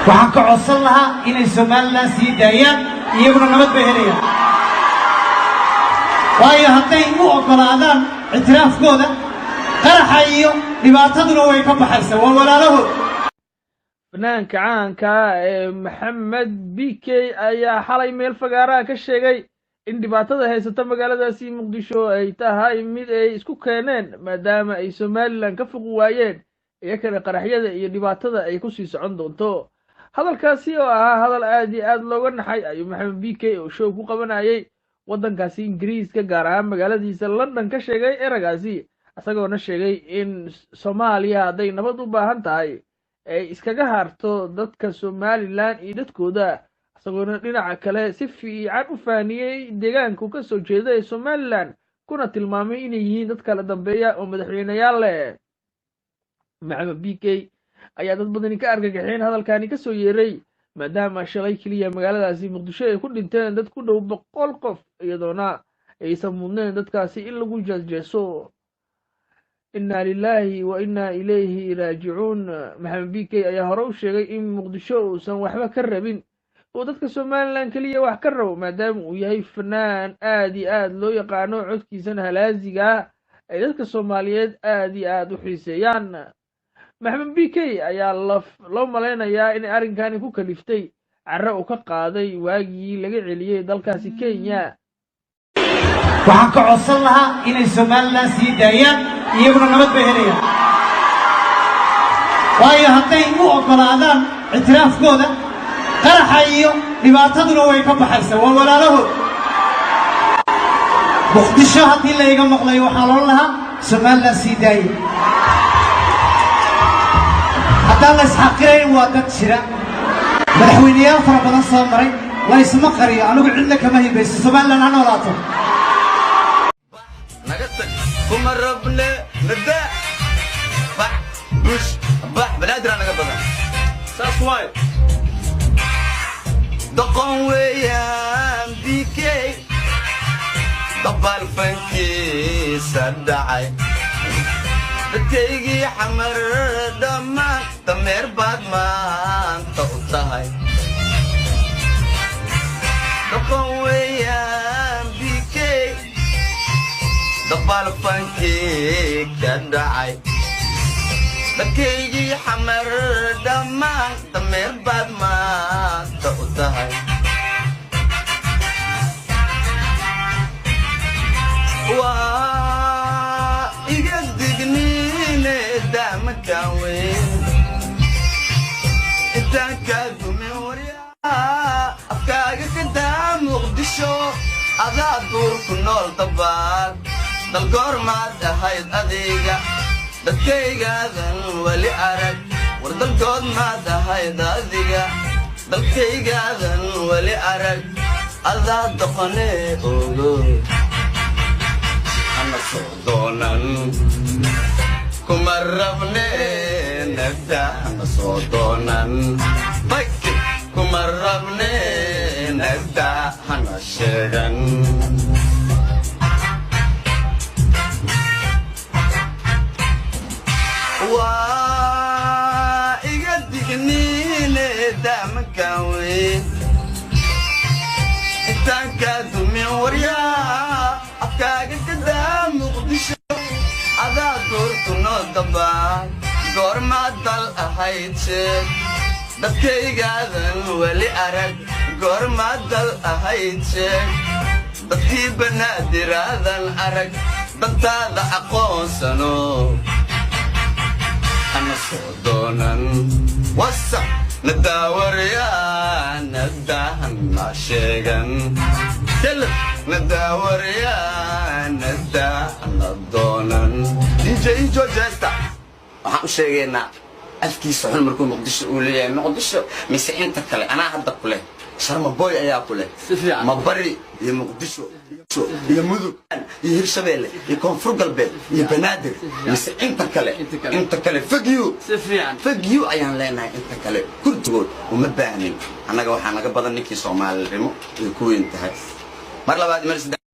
Waxaan ka codsan lahaa inay Somaliland sii daayaan, iyaguna nabad bay helayaan, waayo hadday u oggolaadaan ictiraafkooda, qaraxa iyo dhibaataduna way ka baxaysaa. Waa walaalahood. Fanaanka caanka ee Maxamed BK ayaa xalay meel fagaaraha ka sheegay in dhibaatada haysata magaaladaasi Muqdisho ay tahay mid ay isku keeneen, maadaama ay Somaliland ka foqi waayeen, iyakana qaraxyada iyo dhibaatada ay kusii socon doonto. Hadalkaasi oo ahaa hadal aad iyo aad looga naxay ayuu Maxamed BK oo show ku qabanayay waddankaasi Ingiriiska, gaar ahaan magaaladiisa London, ka sheegay eragaasi, isagoona sheegay in Soomaaliya hadday nabad u baahan tahay ay iskaga harto dadka Somaliland iyo dadkooda, isagoona dhinaca kale si fiican u faaniyey deegaanku ka soo jeeda ee Somaliland, kuna tilmaamay inay yihiin dad kala dambeeya oo madaxweyneyaal leh. Maxamed BK ayaa dad badani ka argagaxeen hadalkani kasoo yeeray, maadaama shalay keliya magaaladaasi Muqdisho ay ku dhinteen dad ku dhow 100 qof, iyadoona aysan mudneen dadkaasi in lagu jeesjeeso. Inna lilaahi wa inna ilayhi raajicuun. Maxamed BK ayaa hore u sheegay in Muqdisho uusan waxba ka rabin, uu dadka Somaliland keliya wax ka rabo, maadaama uu yahay fanaan aad iyo aad loo yaqaano, codkiisana halaasiga ah ay dadka Soomaaliyeed aad iyo aad u xiiseeyaan. Maxamed BK ayaa loo malaynayaa inay arrinkani ku kaliftay carre uu ka qaaday waagii laga celiyey dalkaasi Kenya. Waxaan ka codsan lahaa inay Somaliland sii daayaan, iyaguna nabad bay helayaan, waayo hadday u oggolaadaan ictiraafkooda, qaraxa iyo dhibaataduna way ka baxaysaa. Waa walaalahood. Muqdisho haddii layga maqlayo, waxaa loodhan lahaa: Somaliland sii daaye. Haddaan la isxaqirayn, waa dad jira, madaxweyneyaal fara badan soo maray, la isma qariyo. Anigu cidna kama hibayso. Somaliland ha noolaato. Naga tag, kuma rabne, nadaa, bax, bush, bax. Banaadir naga badan, saas waay. Doqon weeyaan BK, dabaal fankiisa dhacay. Dadkaygii Xamar dhammaan dameer baad maanta u tahay. Doqon weeyaan BK, dabaal fankii ka dhacay. Dadkaygii Xamar dhammaan dameer baad maanta u tahay. Waa iga digniine, daamakaan weyn intaan kaa dumin. Waryaa, afkaaga ka daa Muqdisho, adaa duur ku nool. Dabaal dalgoormaad ahayd adiga, dadkaygaadan weli arag. War dalgood maad ahayd adiga, dalkaygaadan weli arag. Adaa doqonee ogo, hana soo doonan, kuma rabne, nagda, hana soo doonan, baki, kuma rabne, nagda, hana sheegan. Waa iga digniine, daamakaan weyn intaan kaa dumin. Waryaa, afkaaga ka daa Muqdisho, adaa duurku noo. Dabaa goormaad dal ahayd sheeg, dadkaygaadan weli arag. Goormaad dal ahayd sheeg, dadkii Banaadiraadan arag. Dantaada aqoonsano, hana soo doonan, wasaq nadaawaryaa, nadahana sheegan, kelab nadaawaryaa, nadahana doonan. DJ Ijo Jesta, waxaan u sheegaynaa afkiisa xun markuu Muqdisho uu leeyahay, Muqdisho mise inta kale. Anaa hadda ku leh, Sharma Boy ayaa ku leh, ma bari iyo Muqdisho iyo Mudug iyo Hirshabeelle iyo Koonfur Galbeed iyo Banaadir mise inta kale? Inta kale fogyu fogyu ayaan leenahay. Inta kale kurdigood uma baahnin annaga. Waxaa naga badan ninkii Soomaalinimo ay ku weyn tahay. Mar labaad, mar saddex.